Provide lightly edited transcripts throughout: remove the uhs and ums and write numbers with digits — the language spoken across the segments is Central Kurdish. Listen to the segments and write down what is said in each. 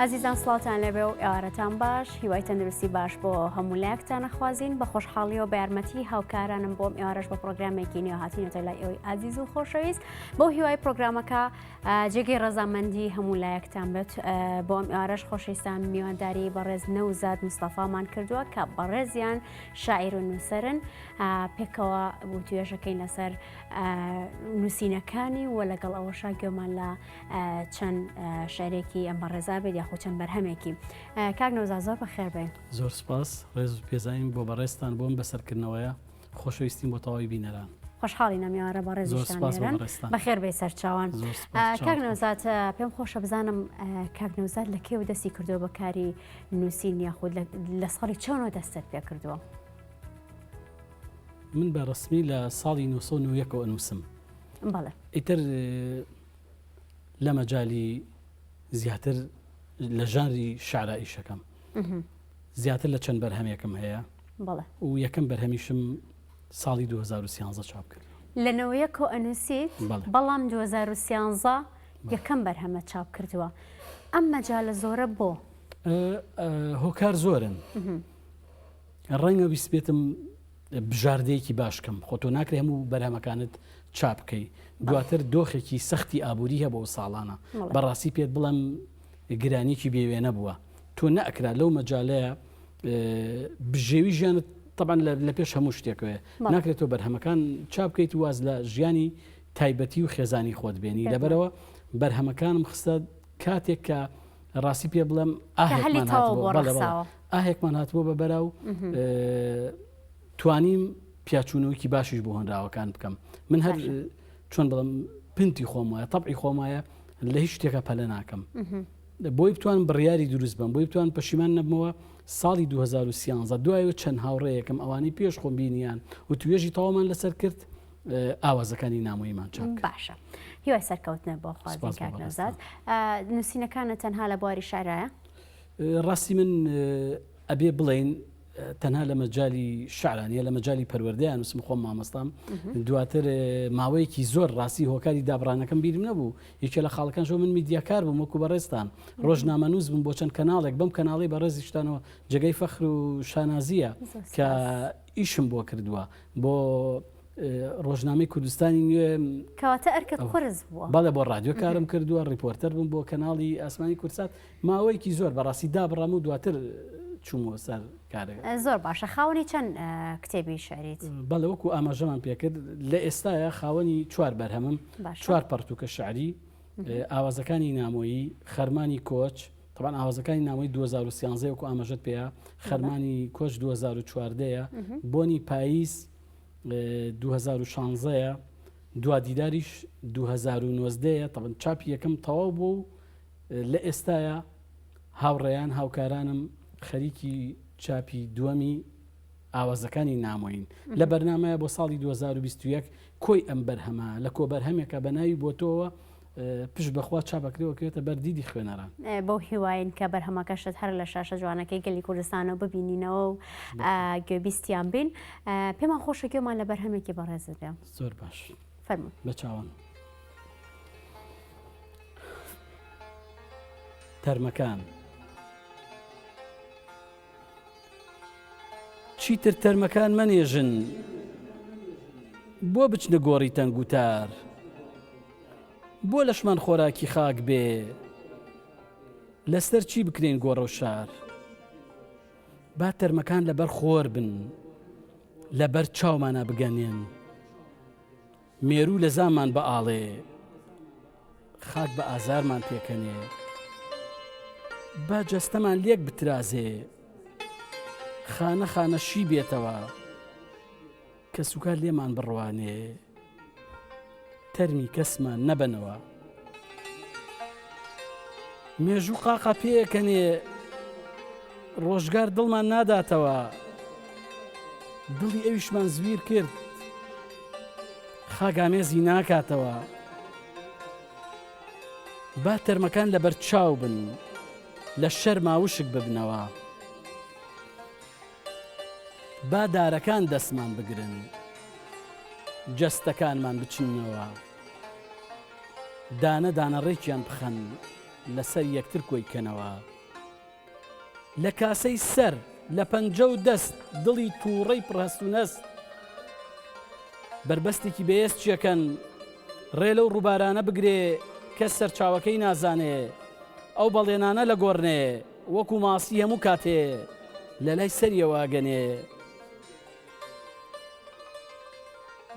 ئازیزان سڵاوتان لێبێ و ئێوارەتان باش هیوای تەندروستی باش بۆ هەموو لایەکتان ئەخوازین بە خۆشحاڵیەوە بە یارمەتی هاوکارانم بۆم ئێوارەش بە پرۆگرامێکی نوێ هاتینەتە لای ئێوەی ئازیز و خۆشەویست بەو هیوای پرۆگرامەکە جێگەی ڕەزامەندی هەموو لایەکتان بێت بۆ ئەم ئێوارەش خۆشەویستان میوانداری بەڕێز نەوزاد مستەفامان کردووە کە بەڕێزیان شاعیر و نووسەرن پێکەوە وتوێژەکەین لەسەر نووسینەکانی و لەگەڵ ئەوەشا گوێمان لە چەند شعرێکی ئەم بەڕێزا بێت یاخود چەند بەرهەمێکی کاک نەوزاد زۆر بەخێر بێن. زۆر سپاس ڕێز و پێزانین بۆ بەڕێزتان بۆم بەسەرکردنەوەیە خۆشەویستیم بۆ تەواوی بینەران. خۆشحاڵین ئەم ئێوارە بەڕێزیشتان لێرەن. بەخێر بێی سەرچاوان. کاک نەوزاد پێم خۆشە بزانم کاک نەوزاد لە کێوە دەستی کردووە بە کاری نووسین یاخود لە ساڵی چۆنەوە دەستت پێ کردووە؟ من بە ڕسمی لە ساڵی 1990ەوە ئەنووسم. بەڵێ. ئیتر لە مەجالی زیاتر لە ژانری شعرا ئیشەکەم زیاتر لە چەند بەرهەمێکم هەیە و یەکەم بەرهەمیشم ساڵی 2013 چاپ کرد. لە نەوەیەکەوە ئەنووسیت بەڵام 2013 یەکەم بەرهەمە چاپ کردووە ئەم مەجالە زۆرە بۆ؟ هۆکار زۆرن ڕەنگە ویستبێتم بژاردەیەکی باش کەم خۆ تۆ ناکرێ هەموو بەرهەمەکانت چاپ بکەی دواتر دۆخێکی سەختی ئابووری هەبوو ئەو ساڵانە بەڕاستی پێت بڵێم گرانیکی بێوێنە بووە تۆ نەئەکرا لەو مەجالەیە بژێوی ژیانت طبعا لە پێش هەموو شتێکەوەیە ناکرێت تۆ بەرهەمەکان چاپ بکەیت واز لە ژیانی تایبەتی و خێزانی خۆت بێنی لەبەرەوە بەرهەمەکانم خستە کاتێک کە ڕاستی پێ بڵێم ئاهێکمان هاتبوو بەڵێ بەڵێ ئاهێکمان هاتبوو بە بەرا و توانیم پیاچوونەوەکی باشیش بۆ هۆنراوەکان بکەم من هەر چۆن بڵم پنتی خۆم وایە طبعی خۆم وایە لە هیچ شتێکە پەلە ناکەم بۆی بتوان بڕیاری دروست بم بۆی بتوان پەشیمان نەبمەوە ساڵی 2013 دوایەوە چەند هاوڕێیەکەم ئەوانەی پێش خۆم بینیان و توێژی تەوامان لەسەر کرد ئاوازەکانی نامۆییمان چاپ کرد. باشە هیوای سەرکەوتنە بۆ خوازین کاک نەوزاد. نووسینەکانت تەنها لە بواری شعرایە؟ ڕاستی من ئەبێ بڵێین تەنها لە مەجالی شعرا نیە لە مەجالی پەروەردەیان نووسم خۆم مامۆستام دواتر ماوەیەکی زۆر ڕاستی هۆکاری دابڕانەکەم بیرم نەبوو یەکێ لە خاڵەکان شۆ من میدیاکار بووم وەکو بەڕێزتان ڕۆژنامەنووس بووم بۆ چەند کەناڵێک بەم کەناڵی بەڕێزیشتانەوە جێگەی فەخر و شانازیە کە ئیشم بۆ کردووە بۆ ڕۆژنامەی کوردستانی نوێ. کەواتە ئەرکت قورس بووە. بەڵێ بۆ ڕادیۆ کارم کردووە، ڕیپۆرتەر بووم بۆ کەناڵی ئاسمانی کوردسات، ماوەیەکی زۆر بەڕاستی دابڕام و دواتر چوومەوە سەر کارەکە. زۆر باشە، خاوەنی چەند کتێبی شیعریت؟ بەڵێ وەکو ئاماژەمان پێکرد لە ئێستایا خاوەنی چوار بەرهەمم، چوار پەڕتووکە شیعری، ئاوازەکانی نامۆیی، خەرمانی کۆچ، تەبعەن ئاوازەکانی نامۆی 2013 وەکو ئاماژەت پێیە، خەرمانی کۆچ 2014 یە، بۆنی پاییز 2016 یە، دوا دیداریش 2019 یە، تەبعەن چاپی یەکەم تەواو بوو و لە ئێستایا هاوڕێیان هاوکارانم خەریکی چاپی دووەمی ئاوازەکانی نامۆین لە بەرنامەیە بۆ ساڵی 2021 کۆی ئەم بەرهەمە لە کۆبەرهەمێکە بە ناوی بۆ تۆوە پشت بەخوا چاپەکرێەوە کرێتە بەر دیدی خوێنەران. بەو هیواین کە بەرهەمەکەشت هەر لە شاشە جوانەکەی گەلی کوردستانەوە ببینینەوە و گوێبیستیان بین. پێمان خۆشە گوێمان لە بەرهەمێکی بەڕێزت بێ. زۆر باش. فەرموو. بە چاوان. تەرمەکان. چیتر تەرمەکان مەنێژن بۆ بچنە گۆڕی تەنگ و تار بۆ لەشمان خۆراکی خاک بێ لەسەر چی بکرێن گۆڕە و شار با تەرمەکان لەبەر خۆر بن لەبەر چاومانە بگەنێن مێروو لە زامان بئاڵێ خاک بە ئازارمان پێکەنێ با جەستەمان لێک بترازێ خانە خانە شی بێتەوە کەسوکار لێمان بڕوانێ تەرمی کەسمان نەبەنەوە مێژوو قاقا پێکەنێ ڕۆژگار دڵمان ناداتەوە دڵی ئەویشمان زویر کرد خاک ئامێزی ناکاتەوە با تەرمەکان لەبەر چاو بن لە شەرما وشک ببنەوە با دارەکان دەستمان بگرن جەستەکانمان بچننەوە دانە دانە ڕێکیان بخەن لەسەر یەکتر کۆی کەنەوە. لە کاسەی سەر، لە پەنجە و دەست، دڵی تووڕەی پڕ هەست و نەست. بەربەستێکی بەهێز چێکەن، ڕێ لەو ڕووبارانە بگرێ، کەس سەرچاوەکەی نازانێ. ئەو بەڵێنانە لە گۆڕنێ، وەکوو ماسی هەموو کاتێ لە لای سەریەوە ئەگەنێ.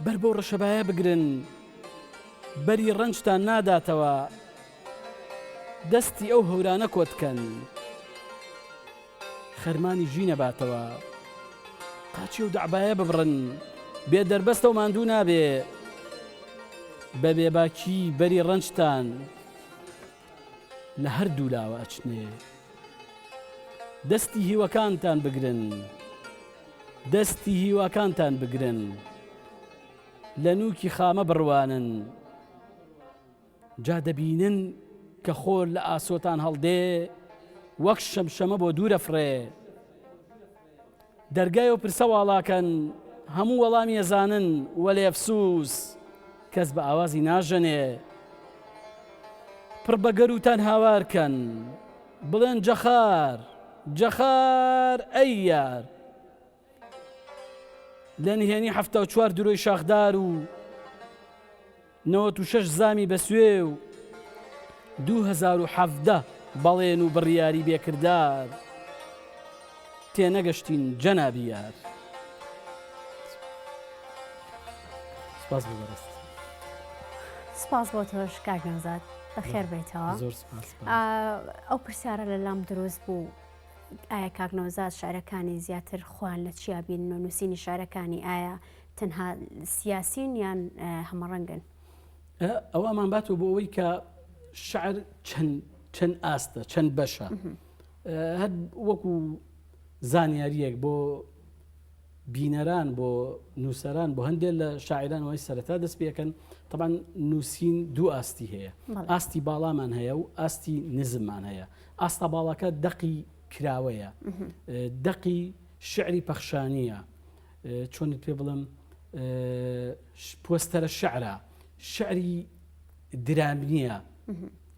بەر بەو ڕەشەبایە بگرن، بەری ڕەنجتان ناداتەوە. دەستی ئەو هەورانە کۆتکەن خەرمانی ژینە باتەوە قاچی و دەعبایە ببڕن بێ دەربەستە و ماندوو نابێ بە بێباکی بەری ڕەنجتان لە هەردوو لاوە ئەچنێ دەستی هیوەکانتان بگرن دەستی هیواکانتان بگرن لە نوکی خامە بڕوانن جا دەبینن کە خۆر لە ئاسۆتان هەڵدێ وەک شەمشەمە بۆ دوورە فڕێ. دەرگای ئەو پرسە واڵاکەن هەموو وەڵامی ئەزانن وەلێ ئەفسووس کەس بە ئاوازی ناژەنێ. پڕ بە گەرووتان هاوار کەن بڵێن جەخار جەخار ئەی یار. لە نهێنی 74 درۆی شاخدار و 96 زامی بەسوێ و 2017 بەڵێن و بڕیاری بێکردار تێنەگەشتین جەنابی یار. سپاس بۆ بەڕێزت. سپاس بۆ تۆش کاک نەوزاد بەخێر بێیتەوە. زۆر سپاس. ئەو پرسیارە لە لام دروست بوو ئایا کاک نەوزاد شعرەکانی زیاتر خۆیان لە چیا بینن و نووسینی شعرەکانی ئایا تەنها سیاسین یان هەمەڕەنگن؟ ئەوە ئەمان باتەوە بۆ ئەوەی کە شعر چەند چەند ئاستە چەند بەشە هەر وەکو زانیاریەک بۆ بینەران بۆ نووسەران بۆ هەندێک لە شاعران وای سەرەتا دەست پێکەن طبعا نووسین دوو ئاستی هەیە ئاستی باڵامان هەیە و ئاستی نزممان هەیە ئاستە باڵاکە دەقی کراوەیە دەقی شعری پەخشانیە چۆنت پێ بڵم پۆستەرە شعرە شعری درامنیە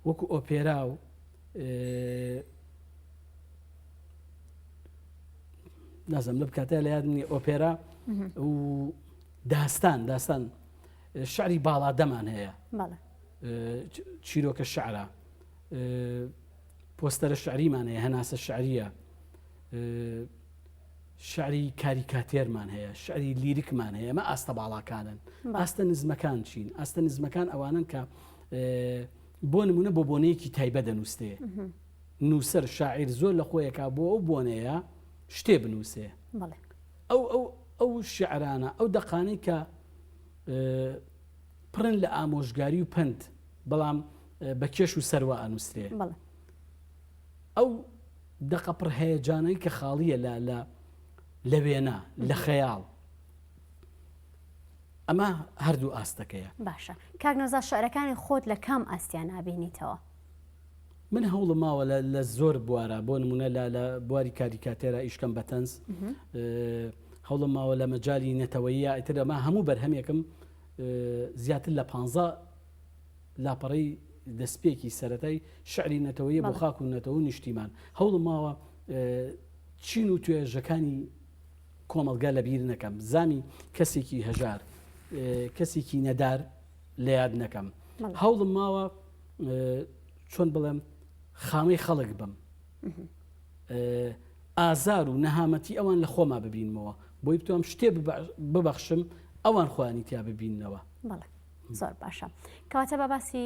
وەکو ئۆپێرا و نازم لە بکاتە لە یاد نیە ئۆپێرا و داستان داستان شعری باڵادەمان هەیە چیرۆکە شعرە پۆستەرە شعریمان هەیە هەناسە شعریە شعری کاریکاتێرمان هەیە شعری لیرکمان هەیە ئەمە ئاستە باڵاکانن ئاستە نزمەکان چین ئاستە نزمەکان ئەوانن کە بۆ نمونە بۆ بۆنەیەکی تایبە دەنووسێ نووسەر شاعیر زۆر لە خۆیەکە بۆ ئەو بۆنەیە شتێ بنووسێ ئەو ئەو ئەو شعرانە ئەو دەقانەی کە پڕن لە ئامۆژگاری و پەند بەڵام بە کێش و سەروا ئەنووسرێ ئەو دەقە پڕ هەیەجانەی کە خاڵییە لە لە لە وێنە، لە خەیاڵ. ئەمە هەردوو ئاستەکەیە. باشە کاک نەوزاد شعرەکانی خۆت لە کام ئاستیان ئابینیتەوە؟ من هەوڵم ماوە لە لە زۆر بوارە بۆ نمونە لە لە بواری کاریکاتێرا ئیشکەم بە تەنز هەوڵم ماوە لە مەجالی نەتەوەیە ئیتر ئەمە هەموو بەرهەمێکم زیاتر لە پانزە لاپەڕەی دەستپێکی سەرەتای شعری نەتەوەیە بۆ خاک و نەتەوە و نیشتیمان هەوڵم ماوە چین و توێژەکانی کۆمەڵگا لەبیر نەکەم زامی کەسێکی هەژار کەسێکی نەدار لە یاد نەکەم هەوڵم ماوە چۆن بڵێم خامەی خەڵک بم ئازار و نەهامەتی ئەوان لە خۆما ببینمەوە بۆی بتوام شتێ ببەخشم ئەوان خۆیانی تیا ببیننەوە. زۆر باشە کەواتە با باسی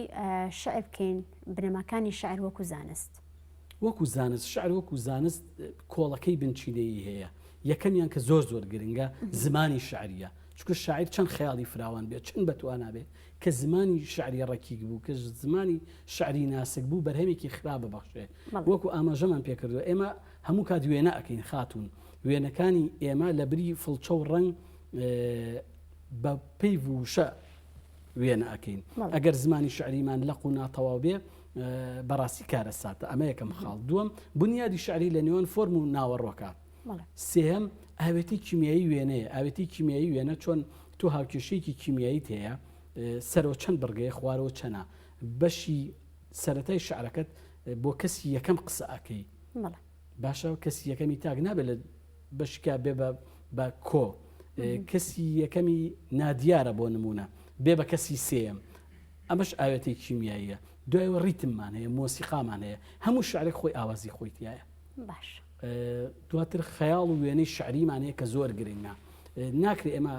شعر بکەین بنەماکانی شعر وەکو زانست. وەکو زانست شعر وەکو زانست کۆڵەکەی بنچینەیی هەیە یەکەمیان کە زۆر زۆر گرنگە زمانی شعریە چونکە شاعیر چەند خەیاڵی فراوان بێت چەند بەتوانا بێت کە زمانی شعری ڕەکیک بوو کە زمانی شعری ناسک بوو بەرهەمێکی خراپ ببەخشێ وەکو ئاماژەمان پێکردووە ئێمە هەموو کات وێنە ئەکەین خاتوون وێنەکانی ئێمە لە بری فڵچە و ڕەنگ بە پەیڤ و وشە وێنە ئەکەین ئەگەر زمانی شعریمان لەق و ناتەواو بێ بەڕاستی کارەساتە ئەمە یەکەم خاڵ دووەم بنیادی شعری لە نێوان فۆرم و ناوەڕۆکە سێهەم ئاوێتی کیمیایی وێنەیە ئاوێتی کیمیایی وێنە چۆن تۆ هاوکێشەیەکی کیمیاییت هەیە سەرەوە چەند بڕگەیە خوارەوە چەنە بەشی سەتای شعرەکەت بۆ کەسی یەکەم قسە ئەەکەی. باشە کەسی یەکەمی تاک نابێت لە بەشکا بێ بە کۆ کەسی یەکەمی نادیارە بۆ نمونە بێ بە کەسی سێم ئەمەش ئاوێتەی کیمیاییە دوایەوە ڕیتممان هەیە مۆسیقامان هەیە هەموو شعرێک خۆی ئاوازی خۆی تایە باش دواتر خەیاڵ و وێنەی شعریمان هەیە کە زۆر گرنگە ناکرێ ئێمە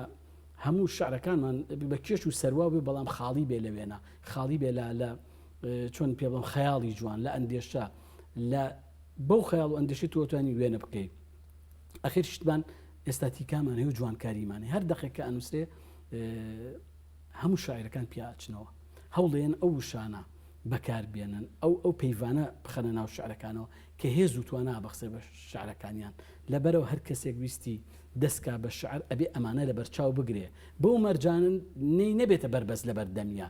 هەموو شعرەکانمان بە کێش و سەروا بێ بەڵام خاڵی بێ لە وێنە خاڵی بێ لە لە چۆن پێ بڵێم خەیاڵی جوان لە ئەندێشە لە بەو خەیاڵ و ئەندێشەی تۆ توانی وێنە بکەی ئەخیر شتمان ئێستاتیکامان هەیە و جوانکاریمان هەیە هەر دەقێک کە ئەنووسرێ هەموو شاعیرەکان پیا ئەچنەوە هەوڵێن ئەو وشانە بەکار بێنن ئەو ئەو پەیڤانە بخەنە ناو شعرەکانەوە کە هێز و توانا بەخسێ بە شعرەکانیان لەبەرەوە هەر کەسێک ویستی دەستکا بە شعر ئەبێ ئەمانە لە بەرچاو بگرێ بەو مەرجانە نەی نەبێتە بەربەست لەبەر دەمیا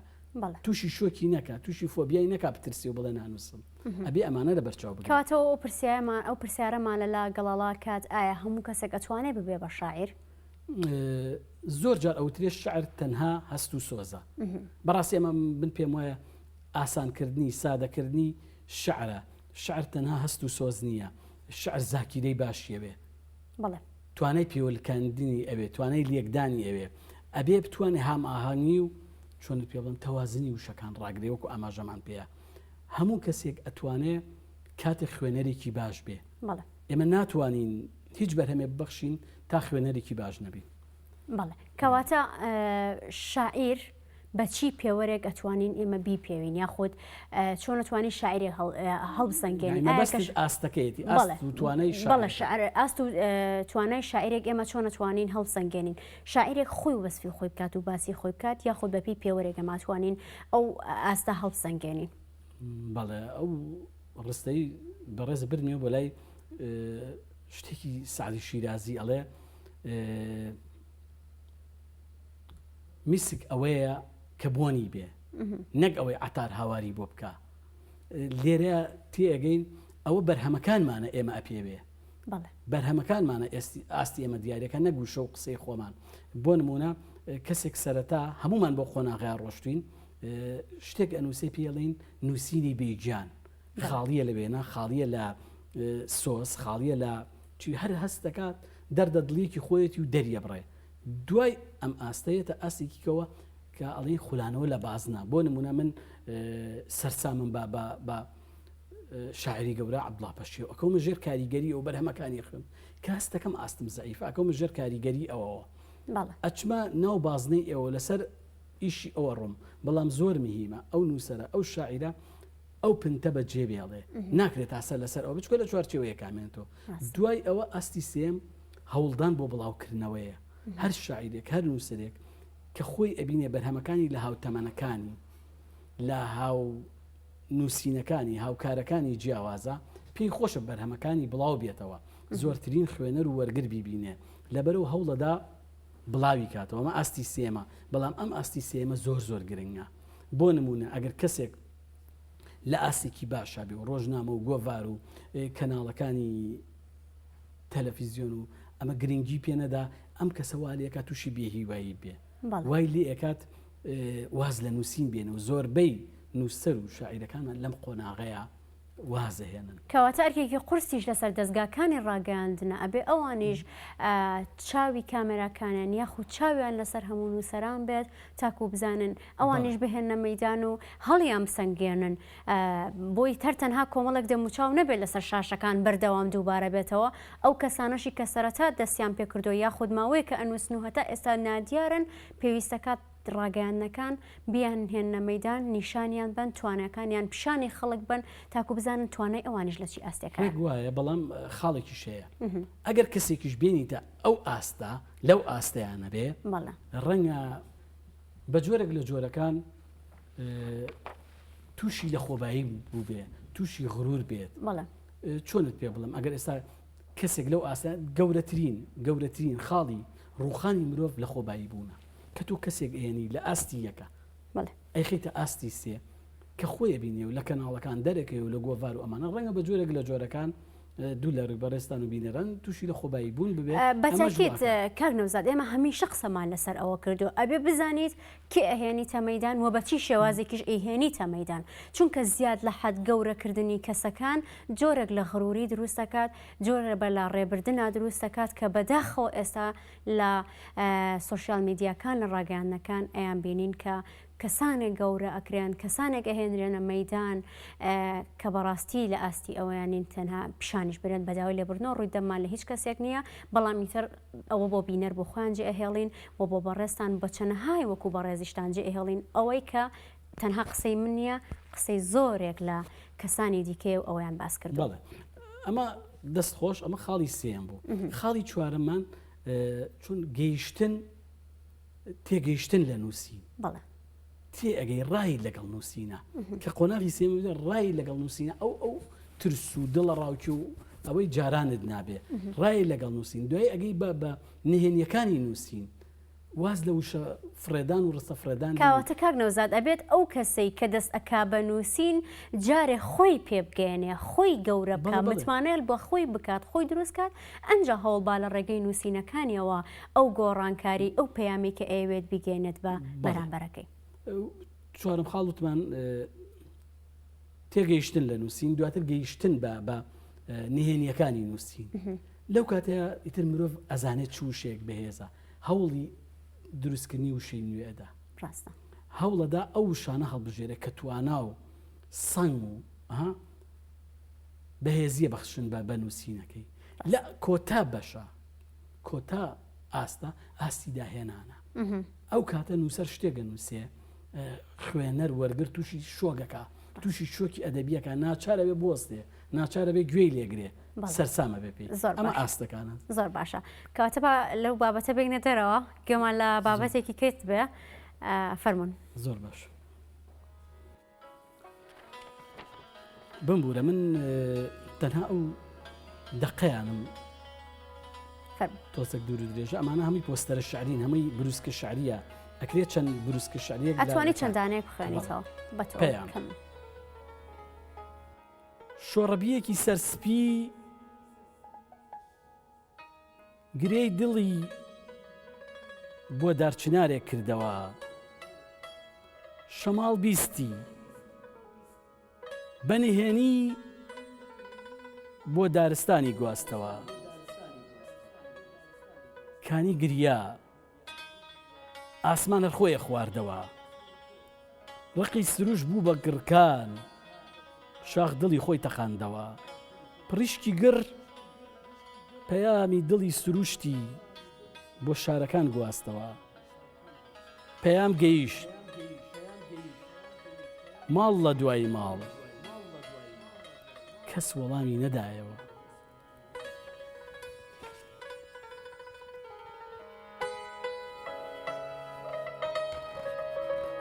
تووشی شۆکی نەکا تووشی فۆبیای نەکا بترسێ و بڵێ نانووسم ئەبێ ئەمانە لە بەرچاو بگرێ. کەواتە ئەو پرسیارەمان ئەو پرسیارەمان لەلا گەڵاڵا کات ئایا هەموو کەسێک ئەتوانێ ببێ بە شاعیر؟ زۆر جار ئەوترێ شعر تەنها هەست و سۆزە بەڕاستی ئەمە من پێم وایە ئاسانکردنی سادەکردنی شعرە شعر تەنها هەست و سۆز نییە شعر زاکیرەی باشیەوێ بەڵێ توانای پێوەلکاندنی ئەوێ توانای لێکدانی ئەوێ ئەبێ بتوانێ هام ئاهەنگی و چۆنت پێ بڵێم تەوازنی وشەکان ڕاگرێ وەکو ئاماژەمان پێیە هەموو کەسێک ئەتوانێ کاتێک خوێنەرێکی باش بێ ئێمە ناتوانین هیچ بەرهەمێ ببەخشین تا خوێنەرێکی باش نەبین. بەڵێ کەواتە شاعیر بە چی پێوەرێک ئەتوانین ئێمە بیپێوین یاخود چۆن ئەتوانین شاعیرێک هەڵبسەنگێنین ئاستەکەیەتی توانای بەڵێ شعر ئاست و توانای شاعیرێک ئێمە چۆن ئەتوانین هەڵسەنگێنین شاعیرێک خۆی وەسفی خۆی بکات و باسی خۆی بکات یاخود بەپی پێوەرێک ئەماتوانین ئەو ئاستە هەڵبسەنگێنین بەڵێ ئەو ڕستەی بەڕێز برمیەوە بۆ لای شتێکی سعدی شیرازی ئەڵێ میسک ئەوەیە کە بۆنی بێ نەک ئەوەی عتار هاواری بۆ بکە لێرە تێگەین ئەوە بەرهەمەکانمانە ئێمە ئەپێوێ بەرهەمەکانمانە ئاستی ئێمە دیارەکە نەگوشە و قسەی خۆمان بۆ نمونە کەسێک سەرەتا هەمومان بۆ قۆناغیا ڕۆشتین شتێک ئەنووسێ پێڵین نووسینی بێگیان خاڵیە لە وێنە خاڵیە لە سۆز خاڵیە لە چی هەر هەست دەکات دەردە دڵیەکی خۆیەتی و دەریەبڕێ دوای ئەم ئاستەیەتە ئاستێکی کەوە کە ئەڵێن خولانەوە لە بازنە بۆ نمونە من سەرسامم بە بە بە شاعری گەورە عەبدوڵا پەشێو ئەکەومە ژێر کاریگەری ئەو بەرهەمەکانی خوێن کە هەستەکەم ئاستم زەعیفە ئەکەومە ژێر کاریگەری ئەوەوە ئەچمە ناو بازنەی ئێوە لەسەر ئیشی ئەوە ڕۆم بەڵام زۆر مهیمە ئەو نووسەرە ئەو شاعیرە ئەو پنتە بە جێ بێڵێ ناکرێت تاسە لەسەر ئەوە بچکە لە چوارچێوەیەکا مێنێتەوە دوای ئەوە ئاستی سێم هەوڵدان بۆ بڵاوکردنەوەیە هەر شاعیرێک هەر نووسەرێک کە خۆی ئەبینێ بەرهەمەکانی لە هاوتەمەنەکانی لە هاو نووسینەکانی هاوکارەکانی جیاوازە پێی خۆشە بەرهەمەکانی بڵاو بێتەوە زۆرترین خوێنەر و وەرگر بیبینێ لەبەرەوە هەوڵەدا بڵاوی کاتەوە ئەمە ئاستی سێمە بەڵام ئەم ئاستی سێمە زۆر زۆر گرنگە بۆ نمونە ئەگەر کەسێک لە ئاستێکی باشا بێ و ڕۆژنامە و گۆڤار و کەناڵەکانی تەلەفیزیۆن و ئەمە گرنگی پێ نەدا ئەم کەسە وا لێکات تووشی بێهیوایی بێ وای لێ ئەکات واز لە نووسین بێن و زۆربەی نووسەر و شاعیرەکانمان لەم قۆناغەیە وازەهێنن. کەواتە ئەرکێکی قورسیش لەسەر دەزگاکانی ڕاگەیاندنە، ئەبێ ئەوانیش چاوی کامێراکانیان یاخود چاویان لەسەر هەموو نووسەران بێت تاکو بزانن ئەوانیش بهێننە مەیدان و هەڵیان بسەنگێنن بۆی تەر تەنها کۆمەڵێک دەموچاو نەبێت لەسەر شاشەکان بەردەوام دووبارە بێتەوە ئەو کەسانەشی کە سەرەتا دەستیان پێکردووە یاخود ماوەیەکە ئەنووسن و هەتا ئێستا نادیارن پێویستەکات ڕاگەیاندنەکان بیانهێننە مەیدان نیشانیان بەن تواناکانیان پیشانی خەڵک بەن تاکو بزانن توانای ئەوانیش لە چی ئاستێکە. ڕێک وایە بەڵام خاڵێکیش هەیە ئەگەر کەسێکیش بێنیتە ئەو ئاستە لەو ئاستەیان نەبێ ڕەنگە بە جۆرێک لە جۆرەکان تووشی لە خۆبایی بووبێ تووشی غرور بێت چۆنت پێ بڵم ئەگەر ئێستا کەسێک لەو ئاستە گەورەترین گەورەترین خاڵی ڕوخانی مرۆڤ لە خۆبایی بوونە کە تۆ کەسێک ئێنی لە ئاستی یەکە ئەیخیتە ئاستی سێ کە خۆی بینێ و لە کەناڵەکان دەرەکەی و لە گۆڤار و ئەمانە ڕەنگە بە جۆرێک لە جۆرەکان. دوو لە بەڕێزتان و بینەران تووشی لە خۆبایی بوون ببێت بەتاکیت کاک نەوزاد ئێمە هەمیشە قسەمان لەسەر ئەوە کردو ئەبێ بزانیت کێ ئەهێنیتە مەیدان و بە چی شێوازێکیش ئەیهێنیتە مەیدان چونکە زیاد لە حەد گەورەکردنی کەسەکان جۆرێک لە غروری دروست دەکات جۆرە بە لا ڕێبردنا دروست دەکات کە بەداخەوە ئێستا لە سۆشیال میدیاکان لە ڕاگەیاندنەکان ئەیان بینین کە کەسانێک گەورە ئەکرێن، کەسانێک ئەهێنرێنە مەیدان کە بەڕاستی لە ئاستی ئەوەیان نین تەنها پیشانیش برێن بە داوای لێبوردنەوە ڕووی دەممان لە هیچ کەسێک نییە بەڵام ئیتر ئەوە بۆ بینەر بۆ خۆیان جێ ئەهێڵین و بۆ بەڕێزتان بە چەنەهای وەکو بەڕێزیشتان جێ ئەهێڵین ئەوەی کە تەنها قسەی من نییە قسەی زۆرێک لە کەسانی دیکەیە و ئەوەیان باس کردووە. بەڵێ ئەمە دەست خۆش ئەمە خاڵی سێیەم بوو خاڵی چوارەممان چون گەیشتن تێگەیشتن لە نووسین بەڵێ تێ ئەگەی ڕای لەگەڵ نووسینە کە قۆناغی سێم ڕای لەگەڵ نووسینە ئەو ئەو ترس و دڵە ڕاوکی و ئەوەی جارانت نابێ ڕای لەگەڵ نووسین دوای ئەگەی بە بە نهێنیەکانی نووسین واز لە وشە فڕێدان و ڕستە فڕێدان کاواتە کاک نەوزاد ئەبێت ئەو کەسەی کە دەست ئەکا بە نووسین جارێ خۆی پێ بگەیەنێ خۆی گەورە بکا متمانەیل بە خۆی بکات خۆی دروست کات ئەنجا هەوڵ با لە ڕێگەی نووسینەکانیەوە ئەو گۆڕانکاری ئەو پەیامەی کە ئەیەوێت بیگەیەنێت بە بەرامبەرەکەی. چوارەم خاڵ وتمان تێگەیشتن لە نووسین دواتر گەیشتن بە بە نهێنیەکانی نووسین لەو کاتەیە ئیتر مرۆڤ ئەزانێت چ وشەیەک بەهێزە هەوڵی دروستکردنی وشەی نوێدا ڕاستە هەوڵەدا ئەو وشانە هەڵبژێرێت کە توانا و سەنگ و بەهێزیە بەخشن بە بە نووسینەکەی لە کۆتا بەشە کۆتا ئاستە ئاستی داهێنانە ئەو کاتە نووسەر شتێکە نووسێ خوێنەر وەرگر تووشی شۆگەکە تووشی شۆکی ئەدەبیەکە ناچارەوێ بۆستێ ناچارە بێ گوێی لێگرێ سەرسامە بێ پێی ئەمە ئاستەکانە زۆر باشە کەواتە با لەو بابەتە بێینە دەرەوە گوێمان لە بابەتێکی کرد بێ فەرمونون زۆر باش. بمبوورە من تەنها ئەو دەقەیانم تۆسێک دوور و درێژە ئەمانە هەمووی پۆستەرە شعرین هەمووی بروسکە شعریە ئەکرێت چەند بروسکە شعریەک ئەتوانی چەند دانەیەک بخوێنیتەوە بە تۆ پەیام. شۆڕەبییەکی سەرسپی گرێی دڵی بۆ دارچنارێک کردەوە. شەماڵ بیستی. بە نهێنی بۆ دارستانی گواستەوە. کانی گریا. ئاسمان هەر خۆی خواردەوە. ڕقی سروش بوو بە گڕکان. شاخ دڵی خۆی تەقاندەوە. پڕیشکی گڕ پەیامی دڵی سروشتی بۆ شارەکان گواستەوە. پەیام گەیشت ماڵ لە دوای ماڵ. کەس وەڵامی نەدایەوە.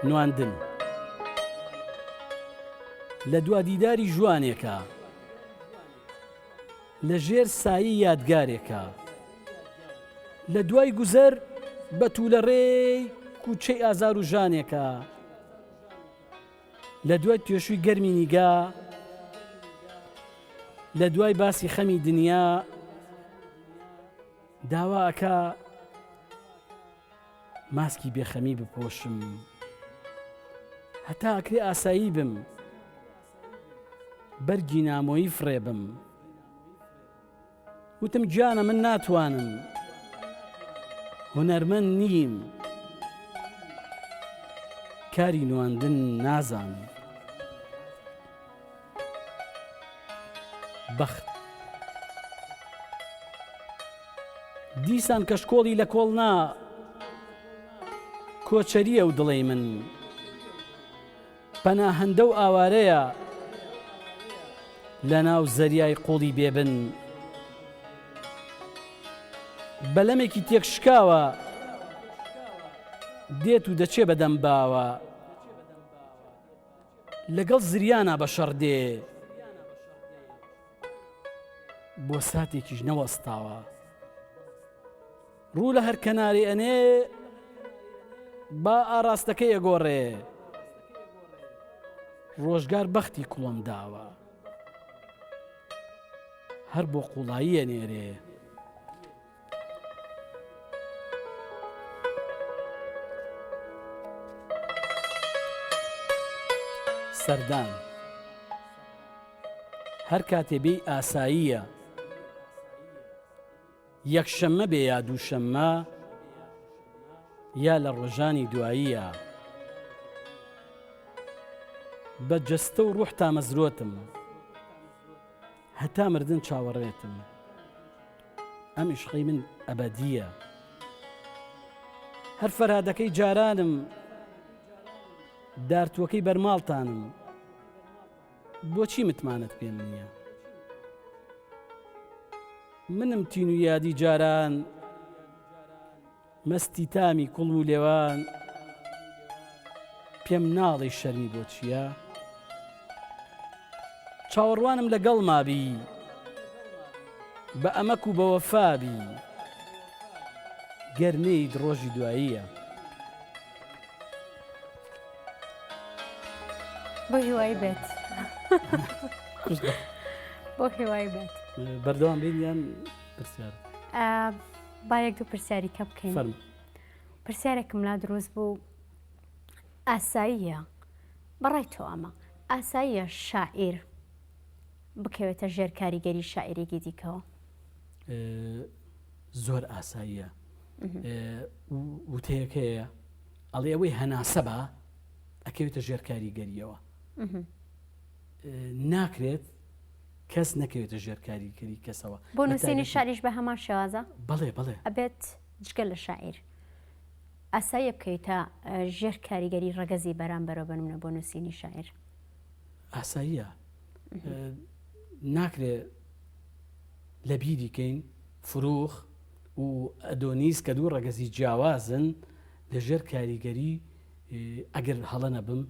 نواندن لە دوا دیداری ژوانێکە لە ژێر سایی یادگارێکە لە دوای گوزەر بە توولەڕێی کوچەی ئازار و ژانێکە لە دوای توێشووی گەرمی نیگا، لە دوای باسی خەمی دنیا، داوا ئەکا ماسکی بێخەمی بپۆشم، هەتا ئەکرێ ئاسایی بم، بەرگی نامۆیی فڕێبم. وتم گیانە من ناتوانم هونەرمەند نیم کاری نواندن نازانم بەخت دیسان کەشکۆڵی لە کۆڵ نا کۆچەریە و دڵەی من پەناهەندە و ئاوارەیە لەناو زەریای قوڵی بێبن. بەلەمێکی تێکشکاوە دێت و دەچێ بەدەم باوە. لەگەڵ زریانا بە شەڕ دێ بۆ ساتێکیش نەوەستاوە. ڕوو لە هەر کەنارێ ئەنێ با ئاراستەکەی ئەگۆڕێ ڕۆژگار بەختی کوڵم داوە. هەر بۆ قوڵایی ئەنێرێ. سەردان هەر کاتێ بێی ئاساییە. یەکشەممە بێ یا دووشەممە یا لە ڕۆژانی دواییە. بە جەستە و ڕوح تامەزرۆتم. هەتا مردن چاوەڕێتم. ئەم ئیشقەی من ئەبەدییە. هەر فەرهادەکەی جارانم. دارتووەکەی بەرماڵتانم. بۆچی متمانەت پێم نییە؟ منم تین و یادی جاران مەستی تامی کوڵم و لێوان پێم ناڵێی شەرمی بۆ چییە؟ چاوەڕوانم لەگەڵ مابی بە ئەمەک و بە وەفابی گەر نێیت ڕۆژی دواییە. بۆ هیوای بێت بۆ هیوای بێت بەردەوام بین یان پرسیار با یەک دوو پرسیاری کە بکەین پرسیارێکم لا دروست بوو ئاساییە بەڕای تۆ ئەمە ئاساییە شاعیر بکەوێتە ژێر کاریگەری شاعیرێکی دیکەوە زۆر ئاساییە وتەیەکەیە ئەڵێ ئەوەی هەناسە بە ئەکەوێتە ژێر کاریگەریەوە ناکرێت کەس نەکەوێتە ژێر کاریگەری کەسەوە بۆ نووسینی شاریش بە هەمان شێوازە بەڵێ بەڵێ ئەبێت جگە لە شاعیر ئاساییە بکەویتە ژێر کاریگەری ڕەگەزی بەرامبەرەوە بنمونە بۆ نووسینی شاعیر ئاساییە ناکرێ لە بیری کەین فروخ و ئەدۆنیس کە دوو ڕەگەزی جیاوازن لە ژێر کاریگەری ئەگەر هەڵە نەبم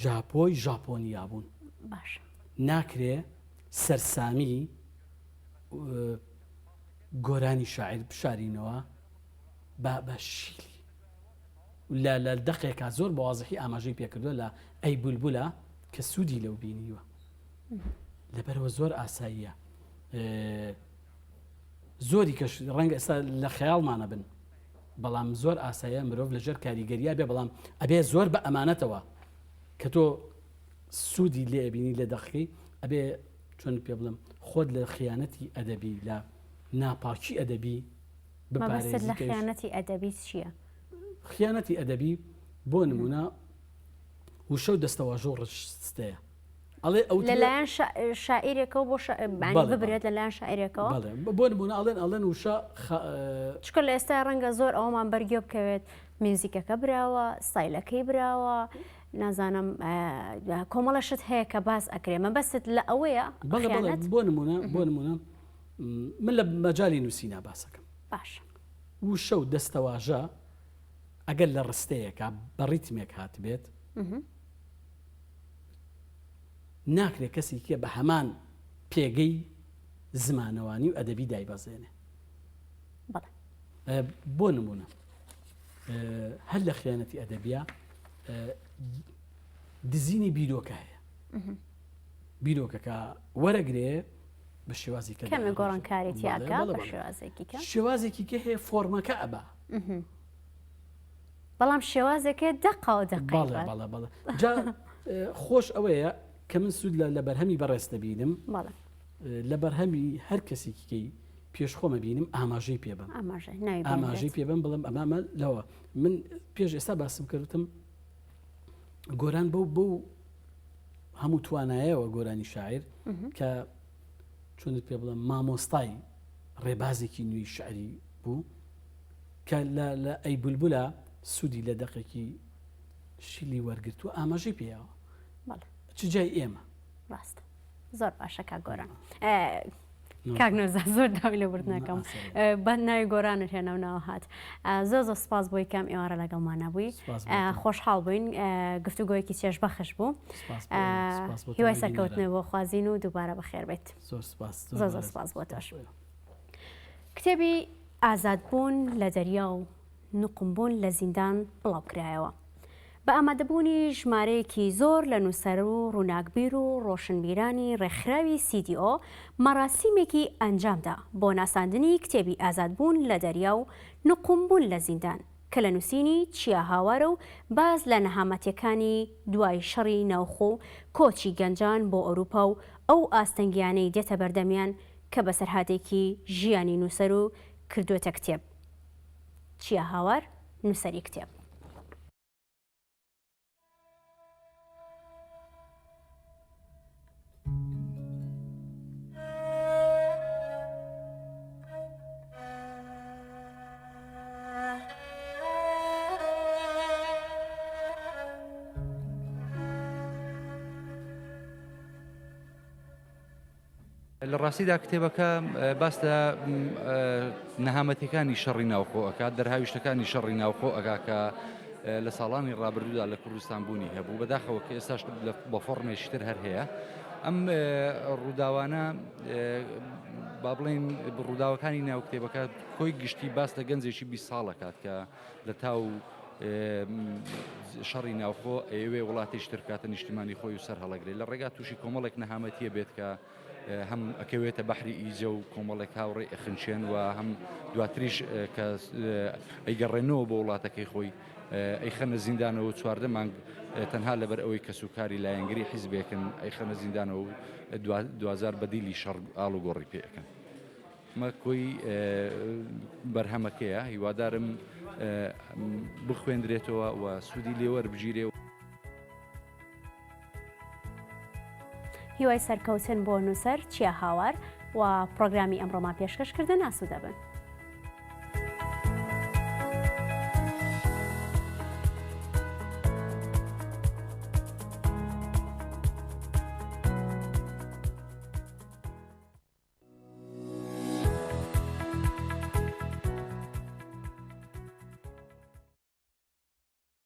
جاپۆی ژاپۆنیا بوون باش ناکرێ سەرسامی گۆرانی شاعیر بشارینەوە با بە شیلی لە لە دەقێکا زۆر بەوازحی ئاماژەی پێکردووە لە ئەی بولبولە کە سوودی لەو بینیوە لەبەرەوە زۆر ئاساییە زۆری کەش ڕەنگە ئێستا لە خەیاڵمانە بن بەڵام زۆر ئاسایە مرۆڤ لەژێر کاریگەریا بێ بەڵام ئەبێ زۆر بە ئەمانەتەوە کە تۆ سوودی لێ ئەبینی لە دەقەکەی ئەبێ چۆن پێ بڵم خۆت لە خیانەتی ئەدەبی لە ناپاکی ئەدەبی مەبەستت لە خیانەتی ئەدەبی چییە؟ خیانەتی ئەدەبی بۆ نمونە وشە و دەستەواژە و ڕستەیە ئەڵێ ئەو لەلایەن شاعیرێکەوە بۆ ببرێت لەلایەن شاعیرێکەوە بۆ نمونە ئەڵێن ئەڵێن وشە چکە لە ئێستا ڕەنگە زۆر ئەومان بەرگێ بکەوێت میوزیکەکە براوە ستایلەکەی براوە نازانم کۆمەڵە شت هەیە کە باس ئەکرێ مەبەست لە ئەوەیە بۆ نمونە بۆ نمونە من لە مەجای نووسینا باسەکەم باش وشە و دەستەواژە ئەگەر لە ڕستەیەکە بە ڕیتمێک هاتبێت ناکرێت کەسی کێ بە هەمان پێگەی زمانەوانی و ئەدەبی دایبەزێنێ بۆ نمونە هەر لە خیانەتی ئەدەبیا دزینی بیرۆکە هەیە بیرۆکەکە وەرەگرێ بە شێوازی کە کەمێ گۆڕانکاری تیاکە بە شێوازێکی کە شێوازێکی کە هەیە فۆرمەکە ئەبا بەڵام شێوازێکێ دەقا و دەقەی بەڵێ بەڵێ بەڵێ جا خۆش ئەوەیە کە من سوود لە بەرهەمی بەڕێز دەبینم لە بەرهەمی هەر کەسێکی کەی پێش خۆمە بینم ئاماژەی پێ بم ئاماژەی پێ بم بڵم ئەمامە لەوە من پێش ئێستا باسم کردم گۆران بەو بەو هەموو توانایەوە گۆرانی شاعیر کە چۆنت پێ بڵم مامۆستای ڕێبازێکی نوێی شعری بوو کە لە ئەی بولبولە سوودی لە دەقێکی شیلی وەرگرتووە ئاماژەی پێیاوە چ جای ئێمە ڕاست زۆر باشە کاک گۆران کاک نۆزا زۆر داوای لێبوردنەکەم بە ناوی گۆرانت هێنا و ناوە هات زۆر زۆر سپاس بۆی کام ئێوارە لەگەڵمان نەبووی خۆشحاڵ بووین گفتوگۆیەکی چێژ بەخش بوو هیوای سەرکەوتنە بۆ خوازین و دووبارە بەخێر بێت زۆر زۆر سپاس بۆ تۆش کتێبی ئازادبوون لە دەریا و نوقمبوون لە زیندان بڵاوکرایەوە. بە ئامادەبوونی ژمارەیەکی زۆر لە نووسەر و ڕووناکبیر و ڕۆشنبیرانی ڕێکخراوی CDO مەراسیمێکی ئەنجامدا بۆ ناساندنی کتێبی ئازادبوون لە دەریا و نقومبوون لە زیندان کە لە نووسینی چیا هاوارە و باس لە نەهامەتیەکانی دوای شەڕی ناوخۆ و کۆچی گەنجان بۆ ئەوروپا و ئەو ئاستەنگیانەی دێتە بەردەمیان کە بەسەرهاتێکی ژیانی نووسەر و کردووەتە کتێب. چیا هاوار، نووسەری کتێب. لە ڕاستیدا کتێبەکە باس لە نەهامەتیەکانی شەڕی ناوخۆ ئەکات دەرهاویشتەکانی شەڕی ناوخۆ ئەکا کە لە ساڵانی ڕابردوودا لە کوردستان بوونی هەبوو بەداخەوە کە ئێستاش بە فۆڕمێکی تر هەر هەیە ئەم ڕووداوانە با بڵێین ڕووداوەکانی ناو کتێبەکە کۆی گشتی باس لە گەنجێکی 20 ساڵەکات کە لە تاو شەڕی ناوخۆ ئەیەوێ وڵاتێکی تر بکاتە نیشتیمانی خۆی و سەر هەڵەگرێت لە ڕێگا تووشی کۆمەڵێک نەهامەتیە بێت کە هەم ئەکەوێتە بەحری ئیجە و کۆمەڵێک هاوڕێ ئەخنچێن و هەم دواتریش کە ئەیگەڕێنەوە بۆ وڵاتەکەی خۆی ئەیخەنە زیندانەوە 14 مانگ تەنها لەبەر ئەوەی کەسوکاری لایەنگری حیزبێکن ئەیخەنە زیندانەوە و دوجار بەدیلی شەڕ ئاڵوگۆڕی پێ ئەکەن. ئەمە کۆی بەرهەمەکەیە هیوادارم بخوێندرێتەوە و سوودی لێوەربگیرێ. هیوای سەرکەوتن بۆ نووسەر چیا هاوار و پڕۆگرامی ئەمڕۆمان پێشکەش کردن ئاسوودە بن.